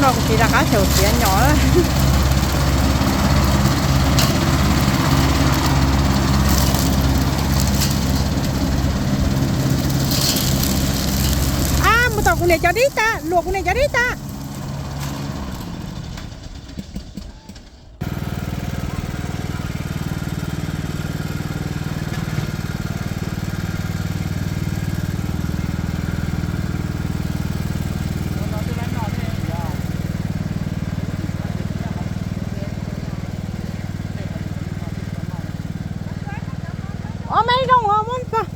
Kuv tsis rov qab xyaum txiav nyom. Ab, mus tom kuv niam cov dib tas, luam kuv niam cov dib tas. Ob me zoo os, muab txog.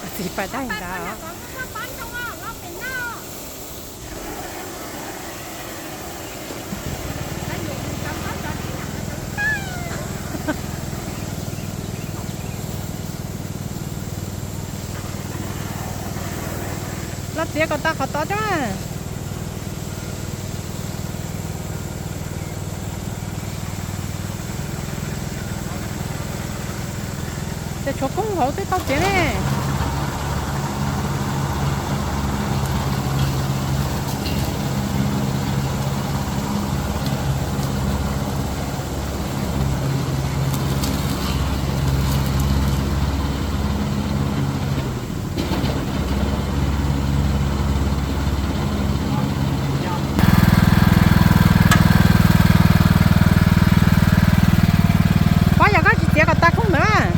Kuv txiv pais tab ntawd. Los txiav kom tau qhov tod tso. Ces tshuav koob hauv twb tau txiav ne. Pab yog koj tsis txiav kom tag koob ntawd.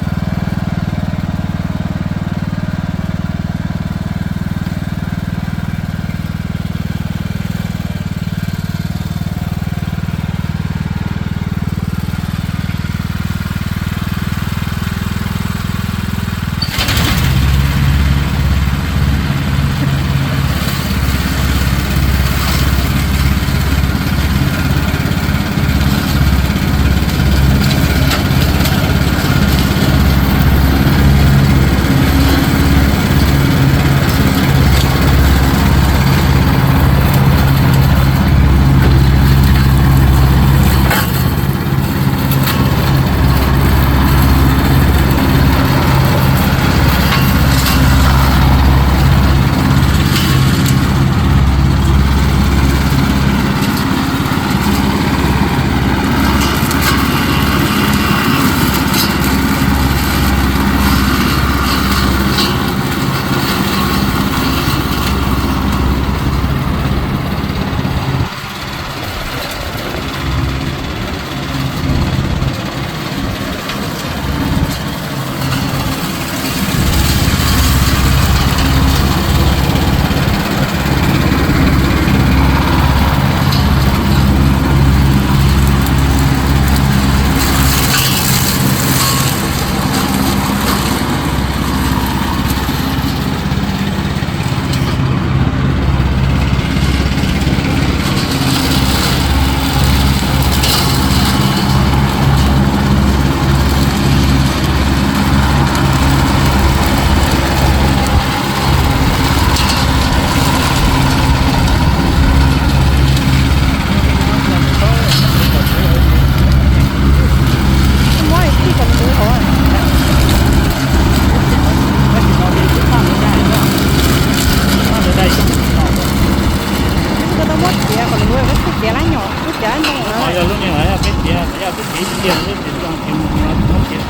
Txiav kom lawv, peb txiav lab nyom, peb txiav lab nyom. Yog lub niag peb txiav, yog peb txiav ib tiag lub txiv txiav mus no tsis muab txiav.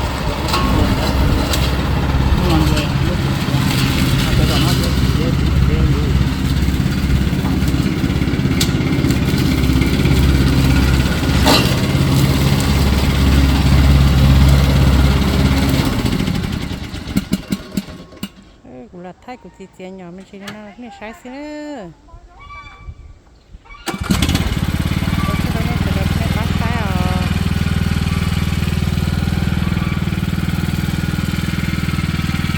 Lub no lub txiv txiav, lub txiv txiav lub. Kuv los thaij kuv txiv txiav nyom me ntsis li no nej saib xwb.